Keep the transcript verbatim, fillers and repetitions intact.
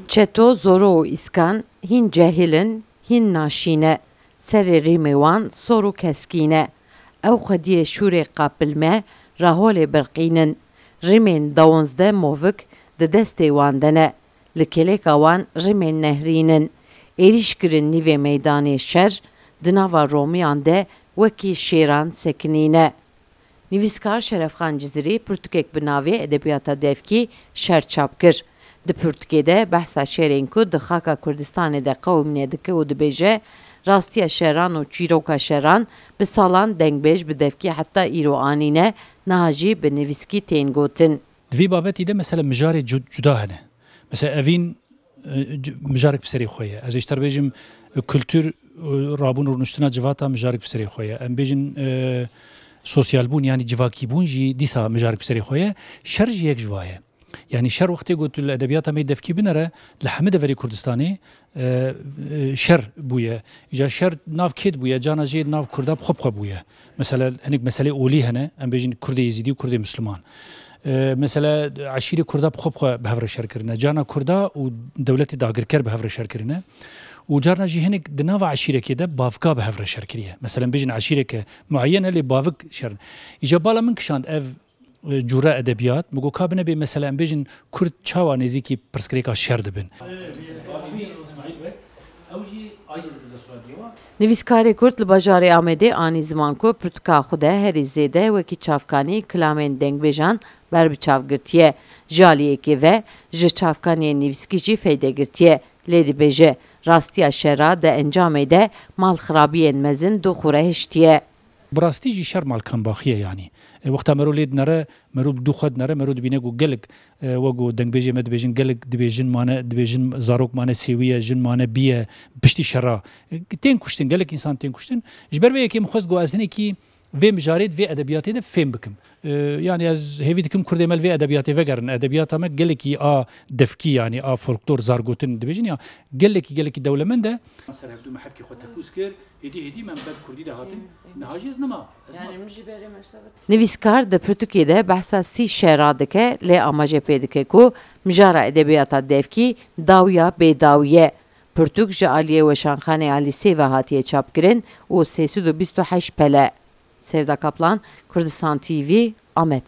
Çeto, Zoro û Îskan hîn cehil in, hîn naşî ne. Serê rîmê wan sor û keskî ne. Ew xwediyê şûrê qapilme, raholê birqîn in. Rîmên dawonzdeh movik di destê wan de ne. Li kêleka wan rîmên nehrîn in. Êrîş kirin nîvê meydanê şer, di nava romiyan de wekî şêran sekinî ne. Nivîskar Şerefxan Cizirî pirtûkek bi navê Edebiyata Devkî, Şer çap kir. Di pirtûkê de behsa şerên ku di xaka Kurdistanê de qewimîne dike û dibêje, rastiya şeran û çîroka şeran bi salan dengbêj bi devkî heta îro anîne, niha jî bi nivîskî tên gotin. Di vî babetî de mesela mijarê cu-, cuda hene. Mesela evîn, e, c-, mijarek bi serê xwe ye. Ez ê ji te re bêjim, e, kultur, e, rabûn û rûniştina civata mijarek bi serê xwe ye. Em bêjin, e, sosyalbûn, yanî civakîbûn jî dîsa mijarek bi serê xwe ye. Şer jî yek ji va ye. Yanî şer wextê ku tu li edebiyata me devkî binere, li hemî deverê Kurdistanê, e, e, şer bûye. Îca şer nav kê bûye, carna jê nav Kurda bi xwe bi xwe bûye. Mesela hinek meselê olî hene, em bêjin Kurdê Êzîdî û Kurdê Misliman. E, mesela eşîrê Kurda bi xwe bi xwe bi hev re şer kirine. Carna Kurda û dewletê dagirker bi hev re şer kirine. Û carna jî hinek di nava eşîrekê de bavka bi hev re şer kiriye. Mesela em bêjin eşîreke mueyen e, lê bavik şer. Îca bala min kişand ev, e, cûre edebiyat. Min got ka bine bê mesela em bêjin Kurd çawa nêzîkî pirsgirêka şer dibin. Nivîskarê Kurd li bajarê Amedê anî ziman ku pirtûka xwe de herî zêde wekî çavkanî kilamên dengbêjan ber bi çav girtiye. Ji aliyekê ve ji çavkaniyên nivîskî jî feyde girtiye. Lê dibêje, rastiya şera di encamê de malxirabiyên mezin dû xwe re hiştiye. Bi rastî jî şer malkanbaxî ye yanî. E, wexta mero lê dinere, mero bi dû xwe dinere, mero dibîne ku gelek, e, wek ku dengbêjê me dibêjin, gelek dibê jin mane, dibê jin zarok mane sêwî ye, jin mane bî ye, piştî şera. E, tên kuştin, gelek însan tên kuştin. Ji ber vê yekê min xwest ku ez hinekî vê mijarê di vê edebiyatê de fêm bikim. E, yanî ez hêvî dikim Kurdê me li vê edebiyatê vegerin. Edebiyata me gelekî a devkî, yanî a folklor, zargotin dibêjin ya, gelekî, gelekî dewlemend e. Ser hevdû me hepkê xwe tekûz kir. Hêdî hêdî me bi Kurdî de hatin. Niha jî ez nima. Ez ma- Nivîskar di pirtûkê de behsa sî şera dike, lê amaje pê dike ku mijara edebiyata devkî dawiya bêdawî ye. Pirtûk ji aliyê Weşanxanê Alîsê ve hatiye çapkirin û sê sed û bîst û heşt pele. Sevda Kaplan, Kurdistan T V, Amed.